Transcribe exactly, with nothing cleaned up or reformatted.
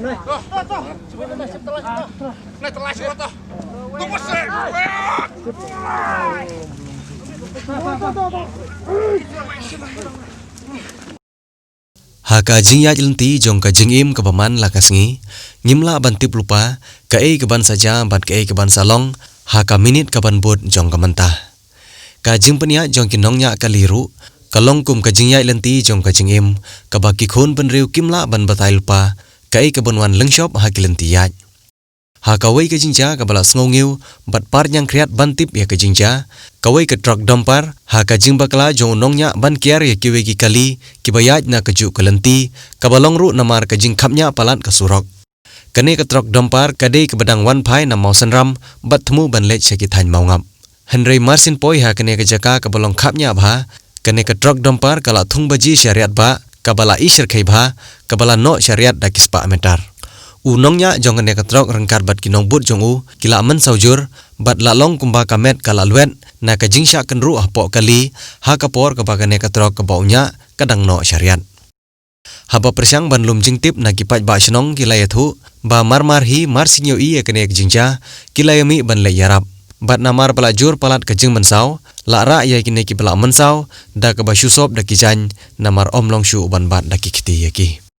Ha ka jingïaid lynti jong ka jingim kaba man la ka sngi, ngim lah ban tip lypa kaei kaban sa jia bad kaei kaban sa long ha ka minit kaban bud jong ka mynta. Ka jingpynïaid jong ki nongñiah kali ruh ka long kum ka jingïaid lynti jong ka jingim, kaba ki khun bynriew kim lah ban batai lypa kaei kaban wan lyngshop ha ki lynti ïaid. Ha kawei ka jingjia kaba la sngewngiew bad par ñiangkhriat ban tip ïa ka jingjia, kawei ka trok dumper ha ka jingbakla jong u nongñiah ban kiar ïa kiwei ki kali kiba ïaid na kajuh ka lynti, kaba long ruh namar ka jingkhapñiah palat ka surok. Kane ka trok dumper ka dei kaba dang wan phai na Mawsynram bad thmu ban leit sha ki thaiñ Mawngap. Hynrei marsien poi ha kane ka jaka kaba long khapñiah bha, kane ka trok dumper ka la thung baji sha riat bah, kaba la i shyrkhei bha, kaba la noh sha riat da ki spah meter. U nongñiah jong kane ka trok ryngkat bad ki nongbud jong u ki la mynsaw jur bad la long kumba ka met ka la lwet na ka jingshah kynruh hapoh kali, ha ka por kaba kane ka trok kaba u ñiah ka dang noh sha riat. Haba pyrshang ban lum jingtip na ki paidbah shnong ki la ïathuh ba marmar hi mar shu ïohi ïa kane ka jingjia ki la ïamih ban leit ïarap. Bad namar ba la jur palat ka jingmynsaw, la rah ïa kine kiba la mynsaw da kaba shu sop da ki jaiñ, namar ym long shuh ban bat da ki kti ïa ki.